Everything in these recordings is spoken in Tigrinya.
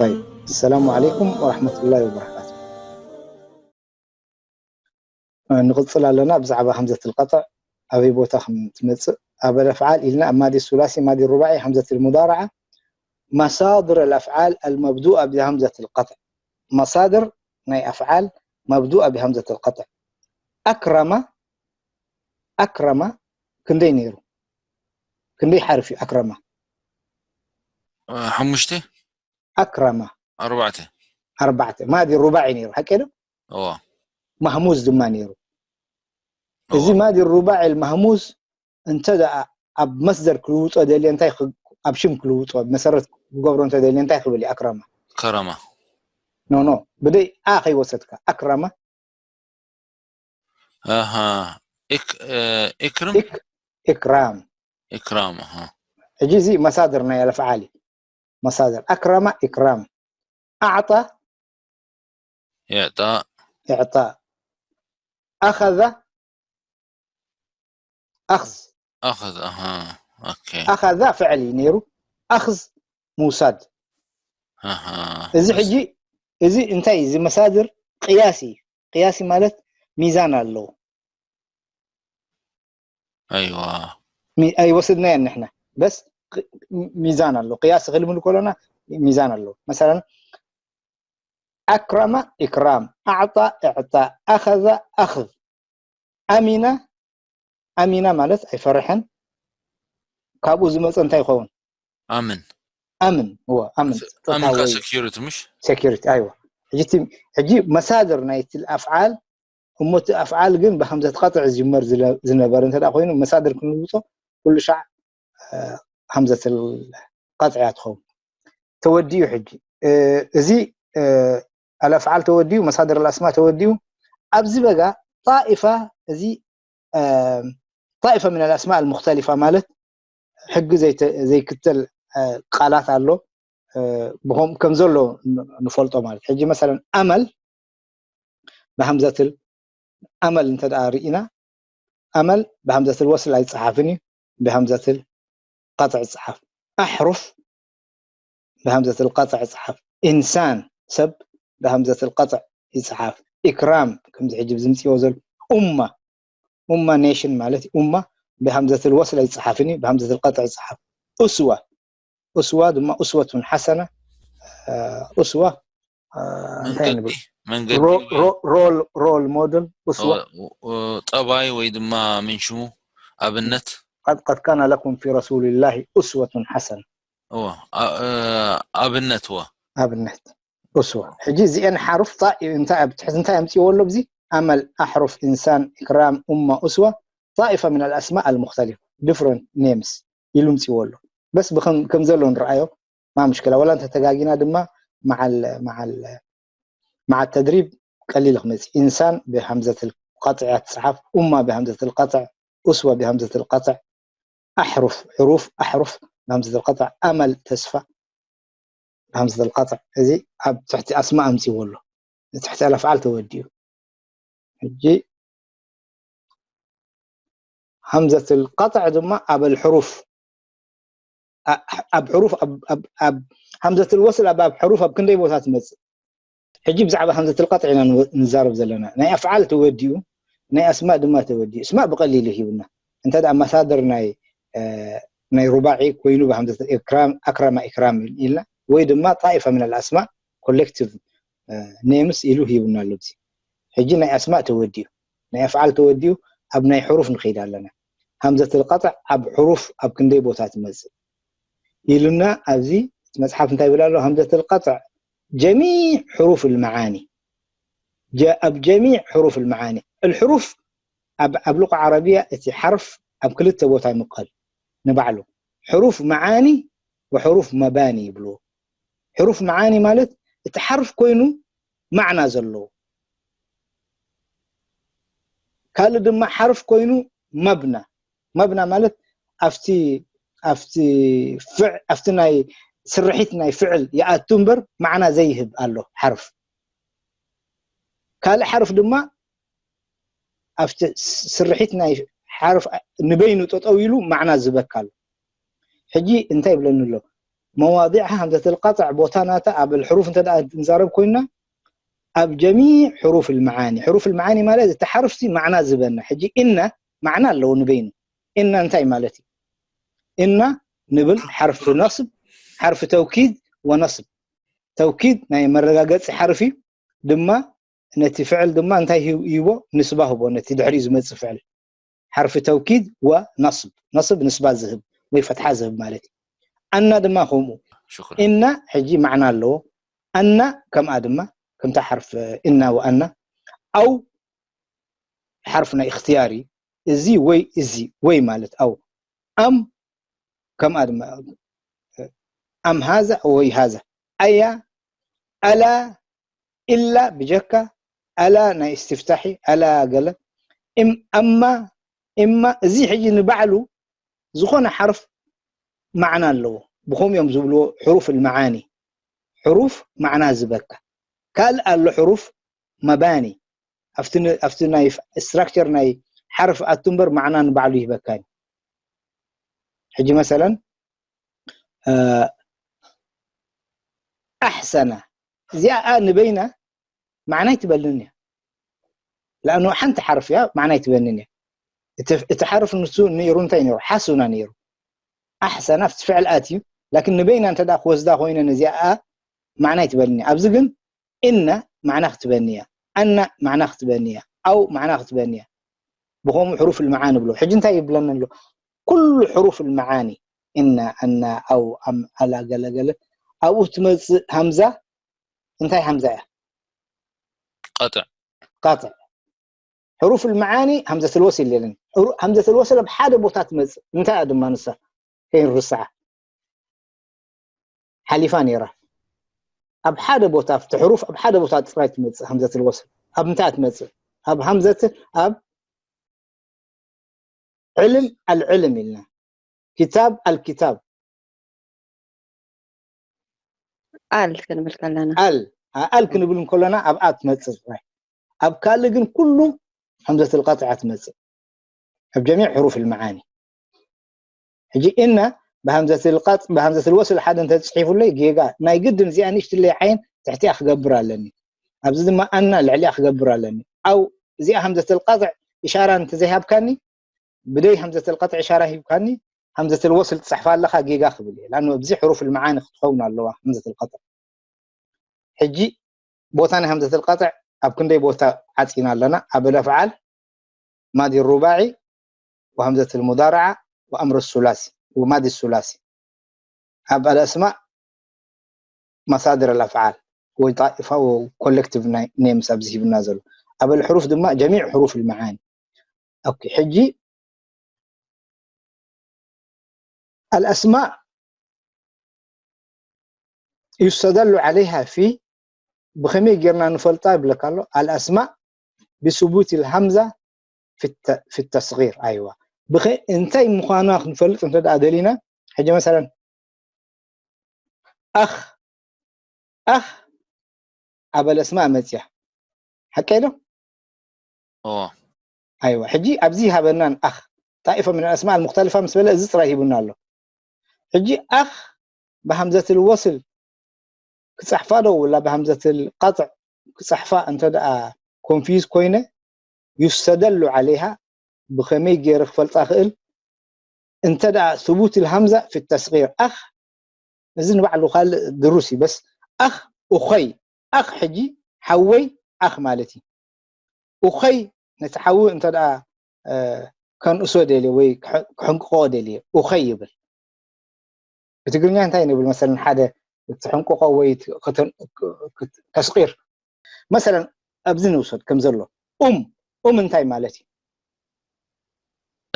طيب، السلام عليكم ورحمة الله وبركاته. ንቕጽል ኣለና ብዛዕባ همزة القطع ኣበይ ቦታ ከም ትመጽእ። ኣብ الأفعال ኢልና ኣብ ማዲ ثلاثي، ማዲ رباعي، همزة المضارعة، مصادر الأفعال المبدوءة بهمزة القطع. مصادر ናይ أفعال مبدوءة بهمزة القطع. أكرم، أكرم ክንደይ ነይሩ? ክንደይ ሓርፍ እዩ أكرم? ሓሙሽተ أكرم ኣርባዕተ ኣርባዕተ። ማዲ رباعي ነይሩ፣ ሓቂ ዶ? እዋ مهموز ድማ ነይሩ። እዚ እዋ ማዲ رباعي المهموز እንተ ደኣ ኣብ መስደር ክልውጦ ደልየ እንታይ ክ- ኣብ ሽም ክልውጦ መሰረት ክገብሮ እንተ ደልየ እንታይ ክብል እዩ? أكرم ከረማ ኖ ኖ ብደይ ኣ ከይወሰድካ أكرم ኣሃ ኢክ- እ፣ ኢክርም إك إكرام ኢክራም ኣሃ ሕጂ እዚ مصادر ናይ الأفعال እዩ። مصادر أكرم إكرام أعطى ኢዕጣእ إعطاء أخذ أخذ ኣኸዝ ኣሃ ኦኬ أخذ ፍዕል እዩ ነይሩ። أخذ ምውሳድ። ኣሃ እዚ ሕጂ እዚ እንታይ እዩ? እዚ መሳድር ቅያሲ እዩ። ቅያሲ ማለት ሚዛን ኣለዎ። ኣይዋ ሚ- ኣይወሰድናዮን ንሕና በስ ቅ- ሚዛን ኣለዎ። ቅያሲ ክንብል ከሎና ሚዛን ኣለዎ። መሰለን أكرم إكرام أعطى إعطاء أخذ أخذ أمن أمن ማለት ኣይፈርሐን። ካብኡ ዝመፀ እንታይ ይኸውን? ኣምን ኣምን እዎ ኣምን ኣምን ፆታዊ security ምሽ security ኣይዋ ሕጂ እቲ- ሕጂ መሳድር ናይቲ ኣፍዓል እሞ እቲ ኣፍዓል ግን ብሃምዘት ቀጥዕ ዝጅመር ዝለ- ዝነበረ እንተ ደኣ ኮይኑ መሳድር ክንውፆ ኩሉ ሻዕ ሃምዘት ቀጥዕ እያ ትኸውን። ተወዲኡ ሕጂ እ፣ እዚ እ፣ ኣልኣፍዓል ተወዲኡ መሳድር ኣልኣስማ ተወዲኡ ኣብዚ በጋ ጣኢፋ እዚ እ፣ ጣኢፋ ምን ኣልኣስማ ኣልሙክተሊፋ ማለት ሕጊ ዘይተ- ዘይክተል እ፣ ቃላት ኣሎ እ፣ ብኸም- ከም ዘሎ ን- ንፈልጦ ማለት ሕጂ መሰለን ኣመል ብሃምዘትል ኣመል እንተ ደኣ ርኢና ኣመል ብሃምዘትል ወስል ኣይጸሓፍን እዩ ብሃምዘትል ቀጥዕ ይጸሓፍ ኣሕሩፍ ብሃምዘትል ቀጥዕ ይጸሓፍ ኢንሳን ሰብ ብሃምዘትል ቀጥዕ ይጸሓፍ ኢክራም ከምዚ ሕጂ ዝምጽዎ ዘሎ ኡማ ኡማ ኔሽን ማለት እዩ ኡማ ብሃምዘትል ወስል ኣይጸሓፍን እዩ ብሃምዘትል ቀጥዕ ይጸሓፍ ኡስዋ ኡስዋ ድማ ኡስወቱን ሓሰና ኡስዋ እንታይ መንገዲ ንብል መንገዲ ሮል ሞደል ኡስዋ ጠባይ ወይ ድማ ምን ሽሙ ኣብነት قد كان لكم في رسول الله أسوة حسنة እወ ኣብነት እወ ኣብነት ኡስዋ ሕጂ እዚአን ሓሩፍ እንታይ ኣብ ትሕቲ እንታይ ኣምፅዎ ኣሎ ብዚ ኣመል ኣሕሩፍ ኢንሳን ኢክራም ኡማ ኡስዋ طائفة من الأسماء المختلفة different names ኢሉ ምፅዎ ኣሎ በስ ከም ዘሎ ንረኣዮ ما مشكلة ولا እንተ ተጋጊና ድማ مع ال مع ال مع التدريب ቀሊል ክመፅእ ኢንሳን ብሃምዘት ቀጥዕ ትፅሓፍ ኡማ ብሃምዘት ቀጥዕ ኡስዋ ብሃምዘት ቀጥዕ ኣሕሩፍ ሕሩፍ ኣሕሩፍ ብሃምዘት ቀጥዕ ኣመል ተስፋ ብሃምዘት ቀጥዕ እዚ ኣብ ትሕቲ ኣስማ ኣምፅዎ ኣሎ ትሕቲ ኣልኣፍዓል ተወዲኡ ሕጂ ሃምዘት ቀጥዕ ድማ ኣብ ኣልሕሩፍ ኣብ ሕሩፍ ኣብ ሃምዘት ወስል ኣብ ሕሩፍ ኣብ ክንደይ ቦታ ትመፅእ ሕጂ ብዛዕባ ሃምዘት ቀጥዕ ኢና ንዛረብ ዘለና ናይ ኣፍዓል ተወዲኡ ናይ ኣስማእ ድማ ተወዲኡ እስማእ ብቐሊሉ ሂብና እንተ ደኣ መሳድር ናይ ናይ ሩባዒ ኮይኑ ብሃምዘት ኢክራም ኣክረማ ኢክራም ኢልና ወይ ድማ ጣኢፋ ምን ኣልኣስማእ ኮሌክቲቭ ኔምስ ኢሉ ሂቡና ኣሎ እዚ ሕጂ ናይ ኣስማእ ተወዲኡ ናይ ኣፍዓል ተወዲኡ ኣብ ናይ ሕሩፍ ንኸይድ ኣለና ሃምዘት ቀጥዕ ኣብ ሕሩፍ ኣብ ክንደይ ቦታ ትመፅእ ኢሉና ኣብዚ እቲ መፅሓፍ እንታይ ይብል ኣሎ ሃምዘት ቀጥዕ ጀሚዕ ሕሩፍ ልመዓኒ ኣብ ጀሚዕ ሕሩፍ ልመዓኒ الحروف ኣብ ኣብ ሉቃ ዓረብያ እቲ ሓርፍ ኣብ ክልተ ቦታ ይምቀል ንባዕሉ ሕሩፍ መዓኒ ወሕሩፍ መባኒ ይብልዎ ሕሩፍ መዓኒ ማለት እቲ ሓርፍ ኮይኑ ማዕና ዘለዎ ካልእ ድማ ሓርፍ ኮይኑ መብና መብና ማለት ኣብቲ ኣብቲ ፍዕ ኣብቲ ናይ ስርሒት ናይ ፍዕል ይኣቱ እምበር ማዕና ዘይህብ ኣሎ ሓርፍ ካልእ ሓርፍ ድማ ኣብቲ ስርሒት ናይ ሓርፍ ንበይኑ ጠጠው ኢሉ ማዕና ዝበካ ኣሎ። ሕጂ እንታይ ይብለኒ ኣሎ? መዋዲዕሃ ሃምዘተል ቀጥዕ ቦታ ናታ ኣብ ሕሩፍ እንተ ደኣ ንዛረብ ኮይና ኣብ ጀሚዕ ሕሩፍ ልመዓኒ። ሕሩፍ ልመዓኒ ማለት እቲ ሓርፍሲ ማዕና ዝበና። ሕጂ እና ማዕና ኣለዎ ንበይኑ። እና እንታይ ማለት እዩ? እና ንብል ሓርፊ ነስብ፣ ሓርፊ ተውኪድ ወነስብ። ተውኪድ ናይ መረጋገፂ ሓርፊ ድማ ነቲ ፍዕል ድማ እንታይ ሂቦ? ንስባ ህቦ። ነቲ ድሕሪኡ ዝመፅእ ፍዕል ሓርፊ ተውኪድ ወነስብ፣ ነስብ ንስባ ዝህብ ወይ ፈትሓ ዝህብ ማለት እዩ። ኣና ድማ ከምኡ። እና ሕጂ ማዕና ኣለዎ። ኣና ከምኣ ድማ ከምታ ሓርፍ እና ወኣና። ኣው ሓርፍ ናይ እክትያር እዩ። እዚ ወይ እዚ ወይ ማለት ኣው። ኣም ከምኣ ድማ ኣም ሃዛ ወይ ሃዛ። ኣያ ኣላ ኢላ ብጀካ ኣላ ናይ እስትፍታሒ ኣላ ገለ እም ኣማ እማ። እዚ ሕጂ ንባዕሉ ዝኾነ ሓርፍ ማዕና ኣለዎ። ብኸምኡ እዮም ዝብልዎ ሕሩፍ ልመዓኒ። ሕሩፍ ማዕና ዝበካ ካልእ ኣሎ ሕሩፍ መባኒ። ኣብቲ ናይ ስትራክቸር ናይ ሓርፍ ኣቱ እምበር ማዕና ንባዕሉ ይህበካኒ። ሕጂ መሰለን ኣሕሰና እዚኣ ኣ ንበይና ማዕና ይትበልን እያ። ለኣኑ ሓንቲ ሓርፍ እያ ማዕና ይትበንን እያ። እቲ ሓርፍ ንሱ ነይሩ እንታይ ነይሩ? ሓሱና ነይሩ። ኣሕሰና ኣብቲ ፍዕል ኣት እዩ። ላኪን ንበይና እንተ ክወስዳ ኮይነ ነዚኣ ኣ ማዕና ይትበልን እያ። ኣብዚ ግን እና ማዕና ክትበኒ እያ። ኣና ማዕና ክትበኒ እያ። ኣው ማዕና ክትበኒ እያ። ብኸምኡ ሕሩፍ ልመዓኒ ብሎ። ሕጂ እንታይ ይብለኒ ኣሎ? ኩሉ ሕሩፍ ልመዓኒ እና፣ ኣና፣ ኣው፣ ኣም፣ ኣላ፣ ገለገለ ኣብኡ ትመፅእ ሃምዛ እንታይ ሃምዛ እያ? ቀጥዕ ቀጥዕ። ሕሩፍ ልመዓኒ ሃምዘት ልወስል የለን። ሃምዘት ልወስል ኣብ ሓደ ቦታ ትመፅእ። እንታይ እያ ድማ ንሳ? ከይንርስዓ ሓሊፋ ነይራ። ኣብ ሓደ ቦታ ኣብቲ ሕሩፍ ኣብ ሓደ ቦታ ጥራይ ትመፅእ ሃምዘት ልወስል። ኣብ ምንታይ ትመፅእ? ኣብ ሃምዘት ኣብ ዕልም ኣልዕልም ኢልና ኪታብ ኣልኪታብ ኣል ክንብል ከለና ኣል ኣል ክንብል እንከለና ኣብ ኣ ትመፅእ ጥራይ። ኣብ ካልእ ግን ኩሉ ሃምዘት ልቀጥዕ ትመፅእ። ኣብ ጀሚዕ ሕሩፍ ልመዓኒ። ሕጂ እና ብሃምዘት ልቀጥ ብሃምዘት ልወስል ሓደ እንተፅሒፉለይ ጌጋ ናይ ግድን እዚኣ ንእሽትለይ ዓይን ትሕቲኣ ክገብር ኣለኒ። ኣብዚ ድማ ኣና ልዕሊኣ ክገብር ኣለኒ። ኣው እዚኣ ሃምዘት ልቀጥዕ ኢሻራ እንተዘይሃብካኒ ብደይ ሃምዘት ልቀጥዕ ኢሻራ ሂብካኒ ሃምዘት ልወስል ትፅሕፋ ኣለኻ ጌጋ ክብል እየ። ላኑ ኣብዚ ሕሩፍ ልመዓኒ ክትኸውን ኣለዋ ሃምዘት ልቀጥዕ። ሕጂ ቦታ ናይ ሃምዘት ልቀጥዕ ኣብ ክንደይ ቦታ ዓፂና ኣለና? ኣብ ኣፍዓል ማዲ ሩባዒ ወሃምዘት ልሙዳርዓ ወኣምር ሱላሲ ወማዲ ሱላሲ ኣብ ኣልኣስማእ መሳድር ኣልኣፍዓል ወይ ጣኢፋ ኮሌክቲቭ ኔምስ ኣብዚ ሂብና ዘሎ ኣብ ኣልሕሩፍ ድማ ጀሚዕ ሕሩፍ ልመዓኒ። ኦኬ ሕጂ ኣልኣስማእ ዩስተደሉ ዓለይሃ ፊ ብኸመይ ጌርና ንፈልጣ ይብለካ ኣሎ ኣልኣስማእ ብስቡት ልሃምዛ ፊ ተስጊር ኣይዋ እንታይ ምዃና ክንፈልጥ እንተ ደኣ ደሊና ሕጂ መሰለን ኣኽ ኣኽ ኣበል ኣስማእ መፅያ ሓቀይ ዶ እዎ ኣይዋ ሕጂ ኣብዚ ሃበናን ኣኽ ጣኢፈ ምን ኣስማእ ልሙክተልፋ ምስ በለ እዚ ጥራይ ሂቡና ኣሎ ሕጂ ኣኽ ብሃምዘት ልወስል ክፀሕፋ ዶ ውላ ብሃምዘት ልቀጥዕ ክፀሕፋ እንተ ደኣ ኮንፊዝ ኮይነ ዩስተደሉ ዓለይሃ ብኸመይ ገይረ ክፈልጣ ክእል እንተ ደኣ ስቡት ልሃምዛ ፊ ተስጊር ኣኽ እዚ ንባዕሉ ካልእ ድሩስ እዩ በስ ኣኽ ኡኸይ ኣኽ ሕጂ ሓወይ ኣኽ ማለት እዩ ኡኸይ ነቲ ሓዊ እንተ ደኣ ከንእሶ ደልየ ወይ ክሕንቅቆ ደልየ ኡኸይ ይብል ብትግርኛ እንታይ ንብል መሰለን ሓደ ትሕንቅቆ ወይ ተስቂር መሰለን ኣብዚ ንውሰድ ከም ዘሎ ኡም ኡም እንታይ ማለት እዩ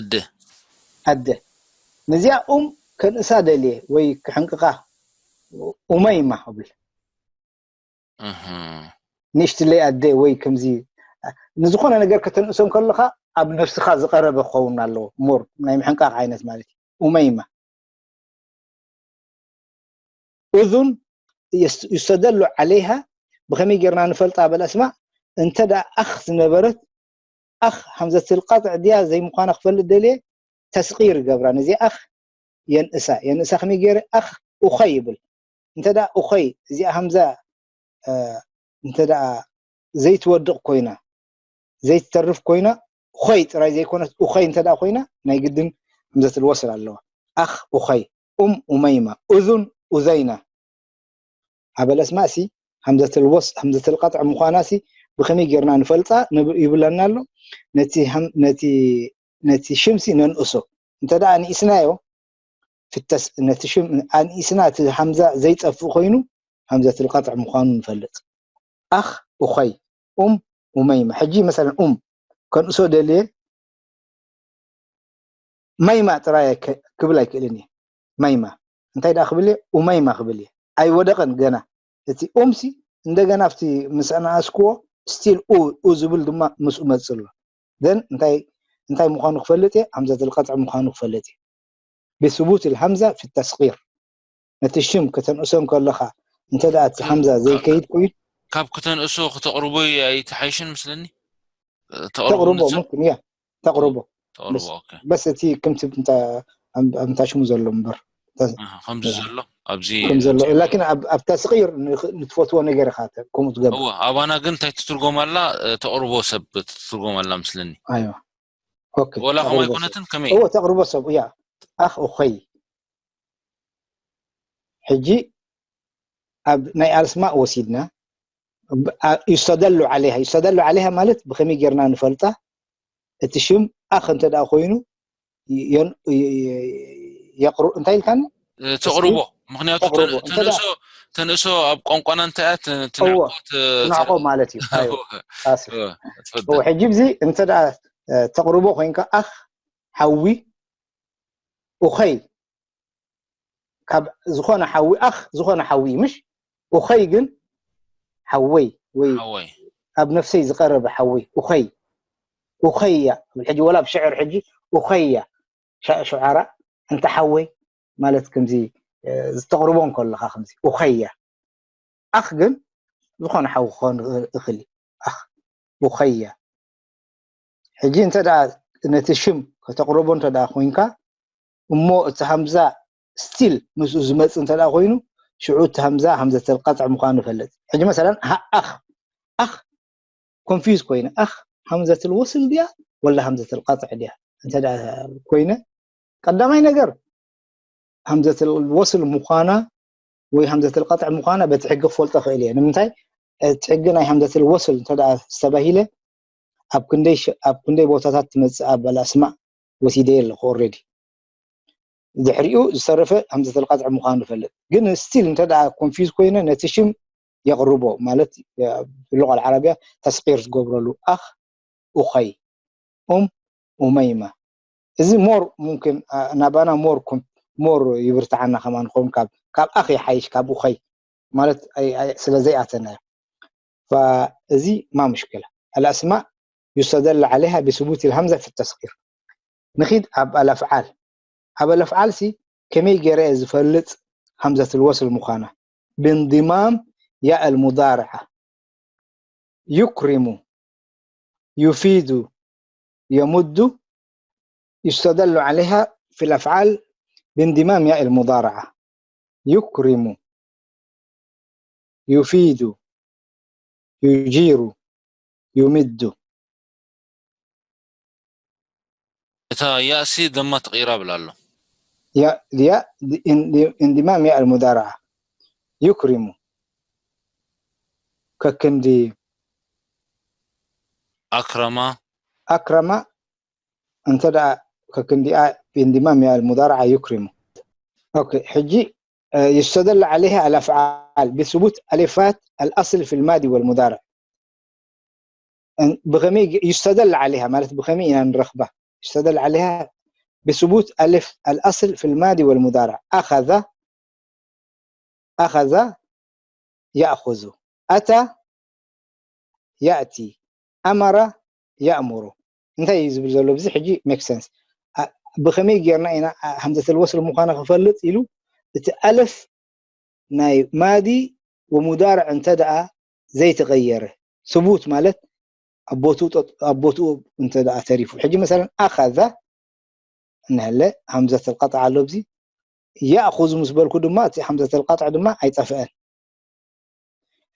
ኣደ ኣደ ነዚኣ ኡም ከንእሳ ደልየ ወይ ክሕንቅቃ ኡመይማ እብል ንእሽትለይ ኣደ ወይ ከምዚ ንዝኾነ ነገር ከተንእሶም ከለኻ ኣብ ነብስኻ ዝቐረበ ክኸውን ኣለዎ ሞር ናይ ምሕንቃቕ ዓይነት ማለት እዩ ኡመይማ እዙን ዩስተደሉ ዓለይሃ ብኸመይ ጌርና ንፈልጣ በል ኣስማእ እንተ ደኣ ኣኽ ዝነበረት ኣኽ ሃምዘትል ቀጥዕ ድያ ዘይምዃና ክፈልጥ ደልየ ተስቒር ይገብራ። ነዚ ኣኽ የንእሳ፣ የንእሳ ከመይ ገይረ ኣኽ ኡኸይ ይብል። እንተ ደኣ ኡኸይ እዚኣ ሃምዛ፣ እ፣ እንተ ደኣ ዘይትወድቕ ኮይና፣ ዘይትተርፍ ኮይና፣ ኾይ ጥራይ ዘይኮነት ኡኸይ እንተ ደኣ ኮይና፣ ናይ ግድን ሃምዘትል ወስል ኣለዋ። ኣኽ ኡኸይ፣ ኡም ኡመይማ፣ ኡዙን ኡዘይና። ኣበል ኣስማእሲ ሃምዘትል ወስ-፣ ሃምዘትል ቀጥዕ ምዃናሲ ብኸመይ ጌርና ንፈልጣ ንብ-፣ ይብለና ኣሎ። ነቲ ሃም-፣ ነቲ፣ ነቲ ሽምሲ ነንእሶ። እንተ ደኣ ኣንኢስናዮ፣ ፍተስ-፣ ነቲ ሽም ኣንኢስና እቲ ሃምዛ ዘይጠፍእ ኮይኑ፣ ሃምዘትል ቀጥዕ ምዃኑ ንፈልጥ። ኣኽ ኡኸይ፣ ኡም ኡመይማ። ሕጂ መሰለን ኡም ከንእሶ ደልየ፣ መይማ ጥራይ ኣይከ-፣ ክብል ኣይክእልን እየ። መይማ። እንታይ ደኣ ክብል እየ? ኡመይማ ክብል እየ። ኣይወደቐን ገና። እቲ ኡምሲ እንደገና ኣብቲ ምስ ኣነኣስክዎ ስቲል ኡ፣ ኡ ዝብል ድማ ምስኡ መጽእ ኣሎ። ዘን እንታይ፣ እንታይ ምዃኑ ክፈልጥ እየ? ሃምዘትል ቀጥዕ ምዃኑ ክፈልጥ እየ። ብስቡት ልሃምዛ ፊ ተስቒር። ነቲ ሽም ከተንእሶ እንከለኻ፣ እንተ ደኣ እቲ ሃምዛ ካብ፣ ዘይከይድ ኮይኑ ካብ ከተንእሶ ከተቕርቦ ኣይትሓይሽን ምስለኒ? ተቕርቦ ተቕርቦ ንሱ? ሙምኪን፣ ያ፣ ተቕርቦ። ተቕርቦ፣ በስ፣ ኦኬ። በስ እቲ ከምቲ እንታ-፣ ኣም-፣ ኣምታ ሽሙ ዘሎ እምበር። ተ-፣ ኣሃ፣ ከምዚ ያ። ዘሎ ኣብዚ ከም ዘሎ። ላኪን ኣብ፣ ኣብ ተስቒር ንኽ-፣ ንትፈትዎ ነገር ኢኻ ተ-፣ ከምኡ ትገብር። እወ፣ ኣባና ግን እንታይ ትትርጎም ኣላ? እ፣ ተቕርቦ ሰብ ትትርጎም ኣላ ምስለኒ። ኣይዋ። ኦኬ፣ ወላ ከምኡ ተቕርቦ ሰብ። ኣይኮነትን፣ ከመይ? እወ፣ ተቕርቦ ሰብ፣ ያ። ኣኽ ኡኸይ። ሕጂ ኣብ ናይ ኣስማእ ወሲድና፣ ብ-፣ ኣ-፣ ዩስተደሉ ዓለይሃ። ዩስተደሉ ዓለይሃ ማለት ብኸመይ ጌርና ንፈልጣ? እቲ ሽም ኣኽ እንተ ደኣ ኮይኑ፣ የ-፣ የ-፣ የቕሩ-፣ እንታይ ኢልካኒ? እ፣ ተቕርቦ። እስኪ ምኽንያቱ ተቕርቦ። ተን-፣ እንተ ደኣ ተንእሶ፣ ተንእሶ ኣብ ቋንቋና እንታይ እያ? ት-፣ እወ፣ ትንዕቆ፣ ት-፣ ትንዕቆ ማለት እዩ። ኣይወ፣ እወ፣ ኣስፍ። እወ፣ እወ፣ ትፈደል። ሕጂ ብዚ እንተ ደኣ፣ እ፣ ተቕርቦ ኮይንካ፣ ኣኽ፣ ሓዊ፣ ኡኸይ፣ ካብ ዝኾነ ሓዊ፣ ኣኽ ዝኾነ ሓዊ እዩ፣ ምሽ? ኡኸይ ግን ሓወይ ወይ ሓወይ። ኣብ ነፍሰይ ዝቐረበ ሓወይ፣ ኡኸይ፣ ኡኸያ። ሕጂ ወላ ኣብ ሽዕር ሕጂ ኡኸያ፣ ሸ-፣ ሸዓራ፣ እንተ ሓወይ ማለት ከምዚ፣ እ፣ ዝተቕርቦ እንከለኻ ከምዚ፣ ኡኸያ። ኣኽ ግን ዝኾነ ሓዊ ክኾን ይኽእል እዩ። ኣኽ፣ ኡኸያ። ሕጂ እንተ ደኣ ነቲ ሽም ከተቕርቦ እንተ ደኣ ኮይንካ፣ እሞ እቲ ሃምዛ ስቲል ምስኡ ዝመጽእ እንተ ደኣ ኮይኑ፣ ሽዑ እቲ ሃምዛ ሃምዘተል ቀጥዕ ምዃኑ ንፈልጥ። ሕጂ መሰለን፣ ሃ-፣ ኣኽ፣ ኣኽ ኮንፊውዝ ኮይነ፣ ኣኽ ሃምዘተል ወስል ድያ ወላ ሃምዘተል ቀጥዕ ድያ እንተ ደኣ ኮይነ፣ ቀዳማይ ነገር ሃምዘተል ወስል ምዃና ወይ ሃምዘተል ቀጥዕ ምዃና በቲ ሕጊ ክፈልጦ ክእል እየ። ንምንታይ? እቲ ሕጊ ናይ ሃምዘተል ወስል እንተ ደኣ ዝተባሂለ፣ ኣብ ክንደይ ሸ-፣ ኣብ ክንደይ ቦታታት ትመጽእ ኣበል ኣስማእ ወሲደየ ኣለኹ ኦልሬዲ። ድሕሪኡ ዝተረፈ ሃምዘተል ቀጥዕ ምዃኑ ንፈልጥ። ግን ስቲል እንተ ደኣ ኮንፊውዝ ኮይነ፣ ነቲ ሽም የቕርቦ፣ ማለት፣ እ፣ ብሉቕ ኣልዓረብያ ተስቂር ዝገብረሉ፣ ኣኽ ኡኸይ፣ ኡም ኡመይማ። እዚ ሞር ሙምኪን፣ እ፣ ናባና ሞር ኮም-፣ ሞር ይብርትዓና ከማን፣ ኾም ካብ፣ ካብ ኣኽ ይሓይሽ ካብ ኡኸይ ማለት ኣይ-፣ ኣይ-፣ ስለ ዘይኣተናዮ። ፈእዚ ማ ሙሽክላ። ኣልኣስማእ ዩስተደል ዓለይሃ ብስቡት ልሃምዛ ፊ ተስቂር። ንኺድ ኣብ ኣልኣፍዓል። ኣብ ኣልኣፍዓል ሲ ከመይ ገይረ እየ ዝፈልጥ ሃምዘት ልወስል ምዃና? ብእንድማም ያእ ልሙዳርዓ። ዩክሪሙ፣ ዩፊዱ፣ የሙዱ፣ ዩስተደሉ ዓለይሃ ፊ ልኣፍዓል ብእንድማም ያእ ልሙዳርዓ። ዩክሪሙ፣ ዩፊዱ፣ ዩጂሩ፣ ዩሚዱ። እታ ያእሲ ደማ ተቐይራ ብላ ኣሎ። ያ-፣ ያ-፣ ድ-፣ እን-፣ ድ-፣ እንድማም ያእ ልሙዳርዓ። ዩክሪሙ። ከክንዲ ኣክረማ። ኣክረማ፣ እንተ ደኣ ከክንዲኣ ብእንድማም ያእ ልሙዳርዓ ዩክሪሙ። ኦኬ፣ ሕጂ፣ እ፣ ዩስተደል ዓለይሃ ኣልኣፍዓል ብስቡት ኣሊፋት ኣልኣስል ፊ ልማዲ ወልሙዳርዕ። እን-፣ ብኸመይ ግ-፣ ዩስተደል ዓለይሃ ማለት ብኸመይ ኢና ንረኽባ? ዩስተደል ዓለይሃ ብስቡት ኣሊፍ ኣልኣስል ፊ ልማዲ ወልሙዳርዕ። ኣኸዘ፣ ኣኸዘ፣ ያእኹዙ። ኣታ፣ ያእቲ። ኣመረ፣ ያእሙሩ። እንታይ እዩ ዝብል ዘሎ? ብዚ ሕጂ ሜክ ሰንስ። ኣ-፣ ብኸመይ ጌርና ኢና፣ ኣ-፣ ሃምዘተል ወስል ምዃና ክፈልጥ ኢሉ፣ እቲ ኣለፍ ናይ ማዲ ወሙዳርዕ እንተ ደኣ ዘይተቐየረ፣ ስቡት ማለት ኣብ ቦትኡ ጠጥ- ኣብ ቦትኡ እንተ ደኣ ተሪፉ። ሕጂ መሰለን ኣኸዘ እንሀለ ሀምዘተል ቀጥዕ ኣሎ ኣብዚ። ያእኹዙ ምስ በልኩ ድማ እቲ ሀምዘተል ቀጥዕ ድማ ኣይጠፍአን።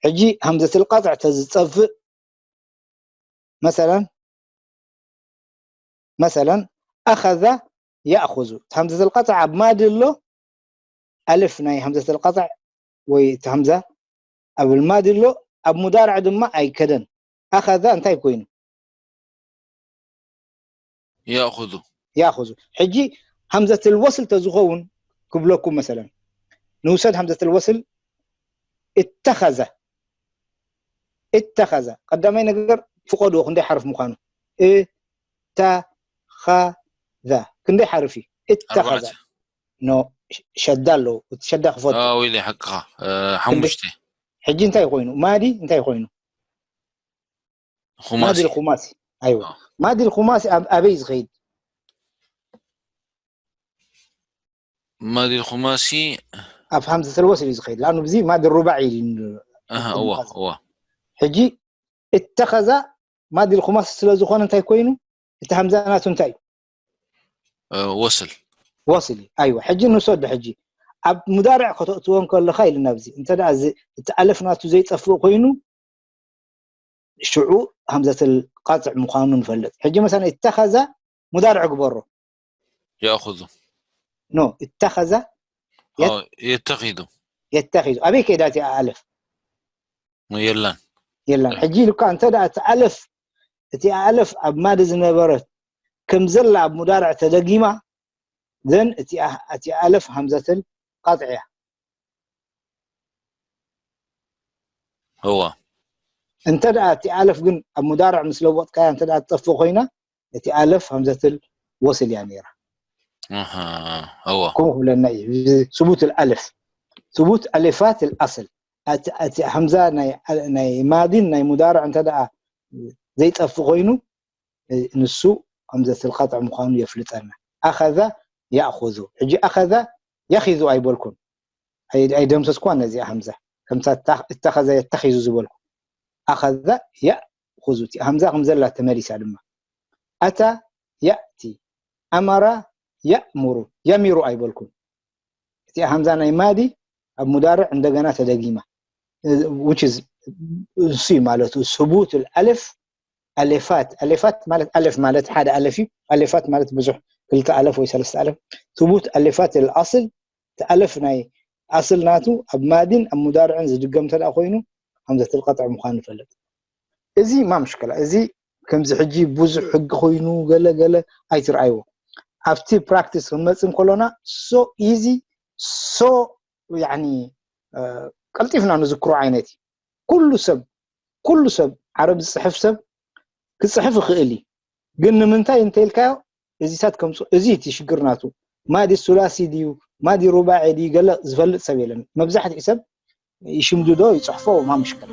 ሕጂ ሀምዘተል ቀጥዕ ተዝጠፍእ መሰለን መሰለን ኣኸዘ ያእኹዙ። እቲ ሀምዘተል ቀጥዕ ኣብ ማዲ ኣሎ፣ ኣልፍ ናይ ሀምዘተል ቀጥዕ ወይ እቲ ሀምዛ ኣብ ማዲ ኣሎ፣ ኣብ ሙዳርዕ ድማ ኣይከደን። ኣኸዘ እንታይ ኮይኑ? ያእኹዙ ያእኹዙ። ሕጂ ሀምዘተል ወስል ተዝኸውን ክብለኩም መሰለን ንውሰድ ሀምዘተል ወስል እተኸዘ እተኸዘ ቀዳማይ ነገር ፍቐድዎ ክንደይ ሓርፍ ምዃኑ እተኸዘ ክንደይ ሓርፍ እዩ እተኸዘ ኣርባዕተ ኖ ሸዳ ኣለዎ እቲ ሸዳ ክፈቱ ኣዎ ኢለ ሓቅኻ እ፣ ሓሙሽተ ሕጂ እንታይ ኮይኑ ማዲ እንታይ ኮይኑ ማዲ ኹማሲ ልኹማሲ ኣይዋ ኣዎ። ማዲ ልኹማሲ ኣብ- ኣበይ ዝኸይድ ማዲ ልኹማሲ ኣብ ሀምዘተል ወስል እዩ ዝኸይድ ላኑ ብዚ ማዲ ሩባዕ እዩ ኣሃ እዋ እዋ ሕጂ እተኸዛ ማዲ ልኹማሲ ስለ ዝኾነ እንታይ ኮይኑ እቲ ሀምዛ ናቱ እንታይ እዩ እ፣ ወስል ወስል እዩ ኣይዋ ሕጂ ንውሰዶ ሕጂ ኣብ ሙዳርዕ ከተእትዎ ከለኻ ኢልና ኣብዚ እንተ ደኣ እዚ- እቲ ኣለፍ ናቱ ዘይጠፍእ ኮይኑ ሽዑ ሀምዘተል ቃጥዕ ምዃኑ ንፈልጥ ሕጂ መሰለን እተኸዛ ሙዳርዕ ግበሮ ያእኹዙ ኖ እተኸዛ ኣዎ፣ የተኺዙ የተኺዙ ኣበይ ከይዳ እቲ ኣለፍ የላን የላን ሕጂ ኢልካ እንተ ደኣ እቲ ኣለፍ እቲ ኣለፍ ኣብ ማዲ ዝነበረት ከም ዘላ ኣብ ሙዳርዕ ተደጊማ ዘን እቲ ኣለፍ ሀምዘተል ቃጥዕ እያ እዋ እንተ ደኣ እቲ ኣለፍ ግን ኣብ ሙዳርዕ ምስ ለወጥካያ እንተ ደኣ ትጠፍእ ኮይና እቲ ኣለፍ ሀምዘተል ወስል እያ ነይራ ኣሃ እዋ ከምኡ ክብለና እዩ ስቡት ኣለፍ ስቡት ኣለፋት ኣስል እቲ ሀምዛ ናይ ማዲን ናይ ሙዳርዕ እንተ ደኣ ዘይጠፍእ ኮይኑ ንሱ ሀምዘተል ቀጥዕ ምዃኑ የፍልጠና ኣኸዘ ያእኹዙ ሕጂ ኣኸዘ የኺዙ ኣይበልኩን ኣይደምሰስኳን ነዚኣ ሀምዛ ከምታ እተኸዘ የተኺዙ ዝበልኩ ኣኸዘ የእኹዙ እቲ ሀምዛ ከም ዘላ ተመሊሳ ድማ ኣታ ያእቲ ኣመራ ያእሙሩ የሚሩ ኣይበልኩን እቲኣ ሀምዛ ናይ ማዲ ኣብ ሙዳርዕ እንደገና ተደጊማ እሱ ማለት ስቡት ኣለፍ ኣሌፋት ኣሌፋት ማለት ኣለፍ ማለት ሓደ ኣለፍ እዩ ኣሌፋት ማለት ብዙሕ ክልተ ኣለፍ ወይ ሰለስተ ኣለፍ ስቡት ኣሌፋት ኣስል እቲ ኣለፍ ናይ ኣስል ናቱ ኣብ ማዲን ኣብ ሙዳርዕን ዝድገም እንተ ኮይኑ ሀምዘተል ቀጥዕ ምዃኑ ንፈልጥ እዚ ማ ምሽከላ እዚ ከምዚ ሕጂ ብዙሕ ሕጊ ኮይኑ ገለ ገለ ኣይትርኣይዎ ኣብቲ ፕራክቲስ ክንመፅእ እንከሎና so easy so ቀልጢፍና ንዝክሮ ዓይነት እዩ ኩሉ ሰብ ኩሉ ሰብ ዓረብ ዝፅሕፍ ሰብ ክፅሕፍ ይኽእል እዩ ግን ንምንታይ እንተኢልካዮ እዚታት ከምፁ እዚ እቲ ሽግር ናቱ ማዲ ሱላሲ ድዩ ማዲ ሩባዒ ድዩ ገለ ዝፈልጥ ሰብ የለን መብዛሕትኡ ሰብ ይሽምድዶ ይፅሕፎ ማ ምሽከላ